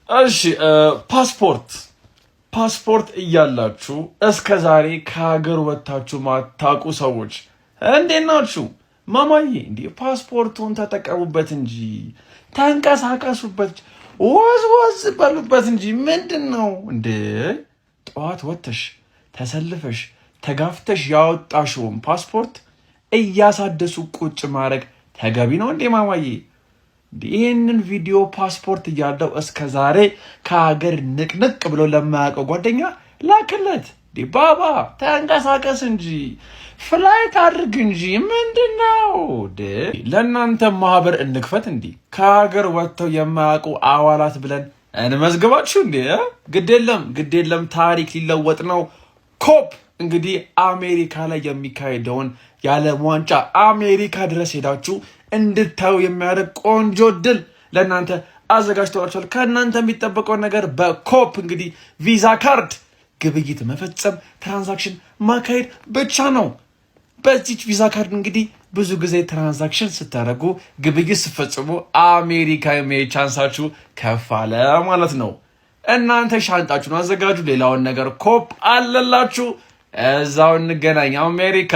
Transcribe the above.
እሺ፣ ፓስፖርት እያላችሁ እስከ ዛሬ ከሀገር ወጥታችሁ ማታውቁ ሰዎች እንዴት ናችሁ? ማማዬ፣ እንዲህ ፓስፖርቱን ተጠቀሙበት እንጂ፣ ተንቀሳቀሱበት፣ ወዝ ወዝ በሉበት እንጂ። ምንድን ነው እንዴ? ጠዋት ወጥተሽ፣ ተሰልፈሽ፣ ተጋፍተሽ ያወጣሽውን ፓስፖርት እያሳደሱ ቁጭ ማድረግ ተገቢ ነው እንዴ ማማዬ? ይህንን ቪዲዮ ፓስፖርት እያለው እስከ ዛሬ ከሀገር ንቅንቅ ብሎ ለማያውቀው ጓደኛ ላክለት። ባባ፣ ተንቀሳቀስ እንጂ፣ flight አድርግ እንጂ፣ ምንድን ነው? ለእናንተ ማህበር እንክፈት እንዲ፣ ከሀገር ወጥተው የማያውቁ አባላት ብለን እንመዝግባችሁ እንዴ? ግድ የለም፣ ግድ የለም፣ ታሪክ ሊለወጥ ነው። ኮፕ እንግዲህ አሜሪካ ላይ የሚካሄደውን የዓለም ዋንጫ አሜሪካ ድረስ ሄዳችሁ እንድታዩ የሚያደርግ ቆንጆ ድል ለእናንተ አዘጋጅተዋቸዋል። ከእናንተ የሚጠበቀውን ነገር በኮፕ እንግዲህ Visa card ግብይት መፈጸም፣ transaction ማካሄድ ብቻ ነው። በዚች Visa card እንግዲህ ብዙ ጊዜ transaction ስታደርጉ፣ ግብይት ስትፈጽሙ አሜሪካ የመሄድ chance ኣችሁ ከፍ አለ ማለት ነው። እናንተ ሻንጣችሁን አዘጋጁ፣ ሌላውን ነገር ኮፕ አለላችሁ። እዛው እንገናኝ አሜሪካ።